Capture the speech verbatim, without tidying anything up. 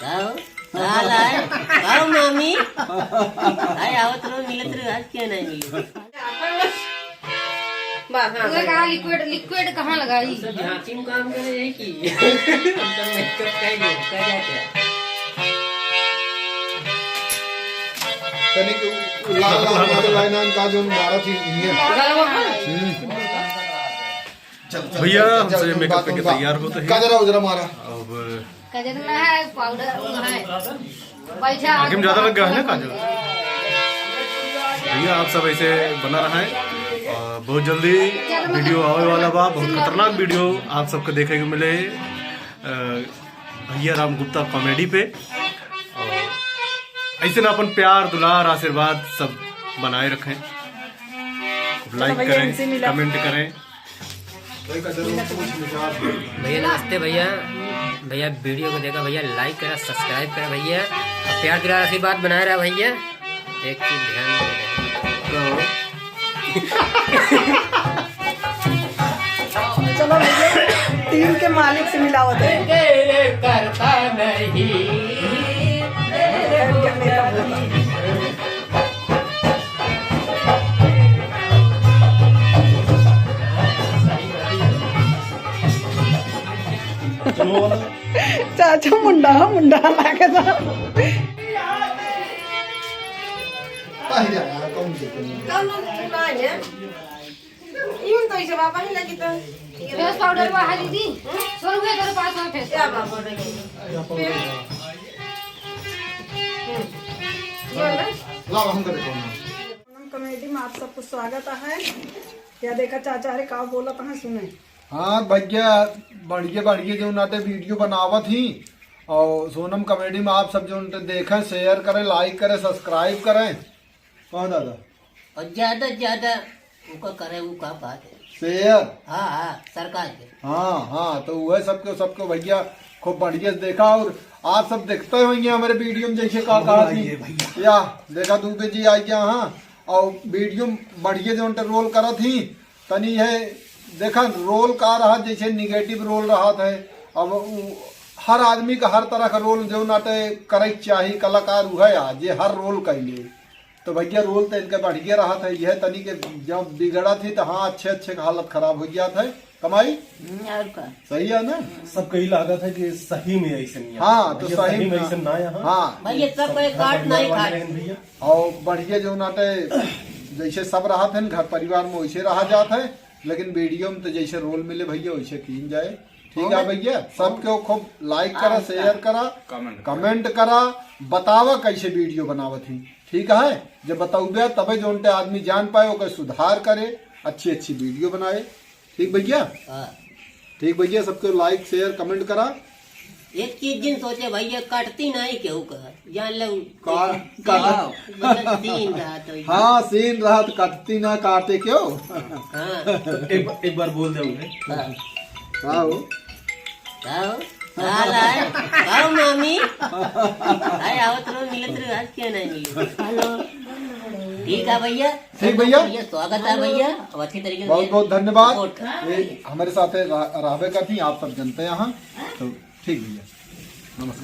आओ, का हाल है? आओ मामी। आए, आवत रहो, मिलत रहो, आज क्या नहीं मिले? बा, हाँ, ये बा। कहाँ लिक्विड, लिक्विड कहाँ लगाई? सब झांसी में काम करे यही की। हम सब मेकअप का ही लोग, का जाते हैं? तनिक लाल लाल वाले लाइन आन का जो मारा थी, ये। गलवा पर? हम्म। चल, चल, भैया, चल, चल, हमसे चल, मेकअप बात करके बा-, तैयार होते हैं। गजरा उजरा मारा। अब कजर ना है, पाउडर है। बैठा आगे में ज्यादा लग गया है ना काजल? भैया, आप सब ऐसे बना रहा है और बहुत जल्दी वीडियो आवे वाला बा, बहुत खतरनाक वीडियो आप सबको देखे के मिले, अ, भैया राम गुप्ता कॉमेडी पे। और ऐसे ना अपन प्यार, दुलार, आशीर्वाद सब बनाए रखें। लाइक भैया, करें, इनसे मिला। कमेंट करें। भैया नमस्ते भैया, भैया वीडियो को देखा भैया, लाइक करा, सब्सक्राइब करा भैया, और प्यार दुलार आशीर्वाद बनाए रहा भैया। एक चीज ध्यान में रहे। चलो भैया, टीम के मालिक से मिलावत है। करता नहीं। चाचा मुंडा, मुंडा लागे था। पहिला यार, कौन देखे? कौन ना है? यूं तो इसे बाबा ही लगी तो। फेस पाउडर बा है दीदी, सौ रुपये के पास में फेस क्या पाउडर। बाबा लगी? फेस। हम्म। ये वाला? लाओ, हम कर देते हैं। सोनम कॉमेडी में आप सबको स्वागत है। या देखा चाचा रे का बोलत हैं, सुने। हाँ भैया, बढ़िया बढ़िया जो नाटे वीडियो बनावत ही, और सोनम कॉमेडी में आप सब जो नाटे देखें, शेयर करें, लाइक करें, सब्सक्राइब करें। कहाँ दादा? और ज्यादा से ज्यादा उका करे, उ का बात है? शेयर। हाँ, हाँ, सरकार के। हाँ, हाँ, तो वह सबके, सबके भैया खूब बढ़िया से देखा, और आप सब देखते होंगे हमारे वीडियो में जैसे का कहा थी। या देखा दुबे जी आ गया, हाँ, और वीडियो में बढ़िया जो उनका रोल करत ही, तनी है देखा रोल का रहा, जैसे निगेटिव रोल रहत है। अब उ हर आदमी का हर तरह का रोल जो नाटे करे के चाही, कलाकार उहे आ जे हर रोल कैले। तो भैया रोल तो इनके बढ़िया रहत है, यह तनी के जब बिगड़त ही तो हाँ, अच्छे अच्छे का हालत खराब हो जात है। कमाई हम्म, और का? सही है ना? सबके ही लागत है कि सही में ऐसे नहीं है। हाँ, तो भैया, सही सही में में ऐसे ना है, हाँ। हाँ। भैया, सब सब कोई घर काट परिवार नहीं वाले खाए। हैं भैया। और बढ़िया जो नाटे जैसे सब रहत है घर परिवार में वैसे रहा जात है, लेकिन वीडियो में तो जैसे रोल मिले भैया वैसे कीन जाए। ठीक है भैया, सबके खूब लाइक करा, शेयर करा, कमेंट कमेंट करा, बतावा कैसे वीडियो बनावत ही। ठीक है, जब बताउबे तबे जो उनके आदमी जान पाए, ओकर सुधार करे, अच्छी अच्छी वीडियो बनाए। ठीक भैया? हाँ। ठीक भैया, सबके लाइक शेयर कमेंट करा। एक चीज जिन सोचे भैया, कटती नहीं केहू का, जान ले उ-, का-, एक-, का-, मतलब सीन रहा तो ये। हाँ, सीन रहा तो कटती ना काटे क्यों? हाँ। एक, एक बार बोल दे उन्हें। हाँ। का हो? का हो? का हाल है? का हो मामी? अरे आवत रहो, मिलत रहो, आज क्या नहीं मिले? हेलो। ठीक है भैया। ठीक भैया। भैया, स्वागत है भैया। अब अच्छी तरीके से बहुत बहुत धन्यवाद। सपोर्ट। ये हमारे साथ रह-, रहबे करती, आप सब जनते हैं यहाँ। तो ठीक भैया, नमस्कार।